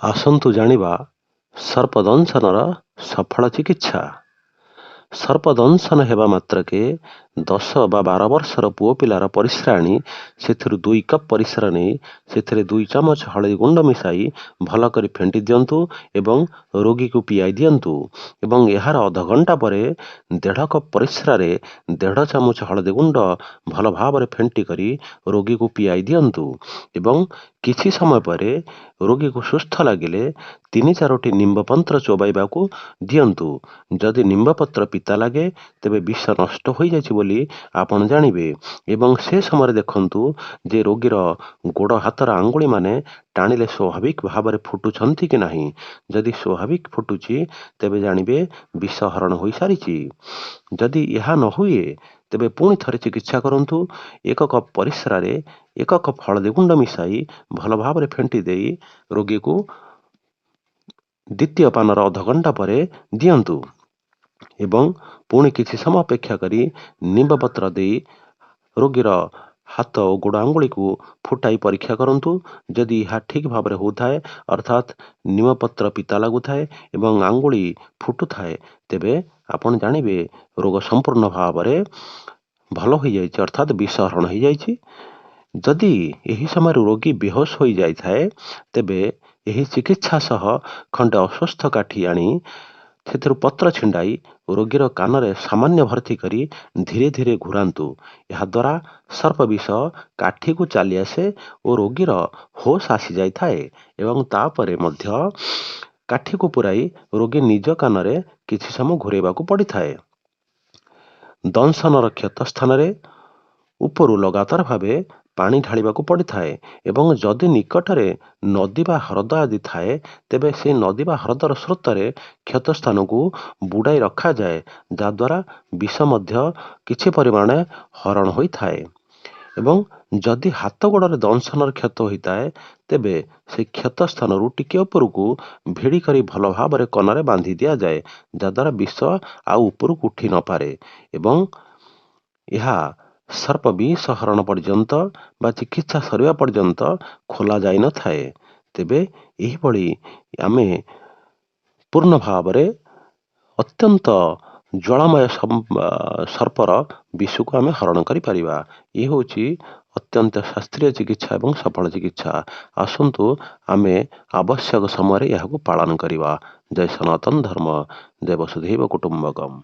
ଆସନ୍ତୁ ଜାଣିବା ସର୍ପଦଂଶନର ସଫଳ ଚିକିତ୍ସା। ସର୍ପଦଂଶନ ହେବା ମାତ୍ରକେ 10 ବା 12 ବର୍ଷର ପୁଅ ପିଲାର ପରିସ୍ରା ଆଣି ସେଥିରୁ 2 କପ୍ ପରିସ୍ରା ନେଇ ସେଥିରେ 2 ଚାମଚ ହଳଦୀ ଗୁଣ୍ଡ ମିଶାଇ ଭଲ କରି ଫେଣ୍ଟି ଦିଅନ୍ତୁ ଏବଂ ରୋଗୀକୁ ପିଆଇ ଦିଅନ୍ତୁ ଏବଂ ଏହାର ଅଧଘଣ୍ଟା ପରେ 1.5 କପ୍ ପରିସ୍ରାରେ 1.5 ଚାମଚ ହଳଦୀ ଗୁଣ୍ଡ ଭଲ ଭାବରେ ଫେଣ୍ଟି କରି ରୋଗୀକୁ ପିଆଇ ଦିଅନ୍ତୁ ଏବଂ କିଛି ସମୟ ପରେ ରୋଗୀକୁ ସୁସ୍ଥ ଲାଗିଲେ 3-4ଟି ନିମ୍ବପତ୍ର ଚୋବାଇବାକୁ ଦିଅନ୍ତୁ। ଯଦି ନିମ୍ବପତ୍ର ପିତା ଲାଗେ, ତେବେ ବିଷ ନଷ୍ଟ ହୋଇଯାଇଛି ବୋଲି ଆପଣ ଜାଣିବେ ଏବଂ ସେ ସମୟରେ ଦେଖନ୍ତୁ ଯେ ରୋଗୀର ଗୋଡ଼ ହାତର ଆଙ୍ଗୁଳିମାନେ ଟାଣିଲେ ସ୍ୱାଭାବିକ ଭାବରେ ଫୁଟୁଛନ୍ତି କି ନାହିଁ। ଯଦି ସ୍ୱାଭାବିକ ଫୁଟୁଛି, ତେବେ ଜାଣିବେ ବିଷ ହରଣ ହୋଇସାରିଛି। ଯଦି ଏହା ନ ହୁଏ, ତେବେ ପୁଣି ଥରେ ଚିକିତ୍ସା କରନ୍ତୁ। 1 କପ୍ ପରିସ୍ରାରେ 1 କପ୍ ହଳଦୀ ଗୁଣ୍ଡ ମିଶାଇ ଭଲ ଭାବରେ ଫେଣ୍ଟି ଦେଇ ରୋଗୀକୁ ଦ୍ୱିତୀୟ ପାନର ଅଧଘଣ୍ଟା ପରେ ଦିଅନ୍ତୁ ଏବଂ ପୁଣି କିଛି ସମୟ ଅପେକ୍ଷା କରି ନିମ୍ବପତ୍ର ଦେଇ ରୋଗୀର ହାତ ଓ ଗୋଡ଼ ଆଙ୍ଗୁଳିକୁ ଫୁଟାଇ ପରୀକ୍ଷା କରନ୍ତୁ। ଯଦି ଏହା ଠିକ୍ ଭାବରେ ହେଉଥାଏ, ଅର୍ଥାତ୍ ନିମପତ୍ର ପିତା ଲାଗୁଥାଏ ଏବଂ ଆଙ୍ଗୁଳି ଫୁଟୁଥାଏ, ତେବେ ଆପଣ ଜାଣିବେ ରୋଗ ସମ୍ପୂର୍ଣ୍ଣ ଭାବରେ ଭଲ ହୋଇଯାଇଛି, ଅର୍ଥାତ୍ ବିଷ ହରଣ ହୋଇଯାଇଛି। ଯଦି ଏହି ସମୟରେ ରୋଗୀ ବେହୋସ ହୋଇଯାଇଥାଏ, ତେବେ ଏହି ଚିକିତ୍ସା ସହ ଖଣ୍ଡେ ଅଶ୍ୱତ୍ଥ କାଠି ଆଣି ସେଥିରୁ ପତ୍ର ଛିଣ୍ଡାଇ ରୋଗୀର କାନରେ ସାମାନ୍ୟ ଭର୍ତ୍ତି କରି ଧୀରେ ଧୀରେ ଘୁରାନ୍ତୁ। ଏହାଦ୍ୱାରା ସର୍ପ ବିଷ କାଠିକୁ ଚାଲିଆସେ ଓ ରୋଗୀର ହୋସ୍ ଆସିଯାଇଥାଏ ଏବଂ ତାପରେ ମଧ୍ୟ କାଠିକୁ ପୁରାଇ ରୋଗୀ ନିଜ କାନରେ କିଛି ସମୟ ଘୁରାଇବାକୁ ପଡ଼ିଥାଏ। ଦଂଶନର କ୍ଷତ ସ୍ଥାନରେ ଉପରୁ ଲଗାତାର ଭାବେ ପାଣି ଢାଳିବାକୁ ପଡ଼ିଥାଏ ଏବଂ ଯଦି ନିକଟରେ ନଦୀ ବା ହ୍ରଦ ଆଦି ଥାଏ, ତେବେ ସେ ନଦୀ ବା ହ୍ରଦର ସ୍ରୋତରେ କ୍ଷତ ସ୍ଥାନକୁ ବୁଡ଼ାଇ ରଖାଯାଏ, ଯାହାଦ୍ୱାରା ବିଷ ମଧ୍ୟ କିଛି ପରିମାଣରେ ହରଣ ହୋଇଥାଏ। ଏବଂ ଯଦି ହାତ ଗୋଡ଼ରେ ଦଂଶନର କ୍ଷତ ହୋଇଥାଏ, ତେବେ ସେ କ୍ଷତ ସ୍ଥାନରୁ ଟିକିଏ ଉପରକୁ ଭିଡ଼ି କରି ଭଲ ଭାବରେ କନାରେ ବାନ୍ଧି ଦିଆଯାଏ, ଯାହାଦ୍ୱାରା ବିଷ ଆଉ ଉପରକୁ ଉଠି ନପାରେ ଏବଂ ଏହା ସର୍ପ ବିଷ ହରଣ ପର୍ଯ୍ୟନ୍ତ ବା ଚିକିତ୍ସା ସରିବା ପର୍ଯ୍ୟନ୍ତ ଖୋଲା ଯାଇନଥାଏ। ତେବେ ଏହିଭଳି ଆମେ ପୂର୍ଣ୍ଣ ଭାବରେ ଅତ୍ୟନ୍ତ ଜ୍ୱାଳାମୟ ସର୍ପର ବିଷକୁ ଆମେ ହରଣ କରିପାରିବା। ଏ ହେଉଛି ଅତ୍ୟନ୍ତ ଶାସ୍ତ୍ରୀୟ ଚିକିତ୍ସା ଏବଂ ସଫଳ ଚିକିତ୍ସା। ଆସନ୍ତୁ ଆମେ ଆବଶ୍ୟକ ସମୟରେ ଏହାକୁ ପାଳନ କରିବା। ଜୟ ସନାତନ ଧର୍ମ, ଜୟ ବସୁଧୈବ କୁଟୁମ୍ବକମ୍।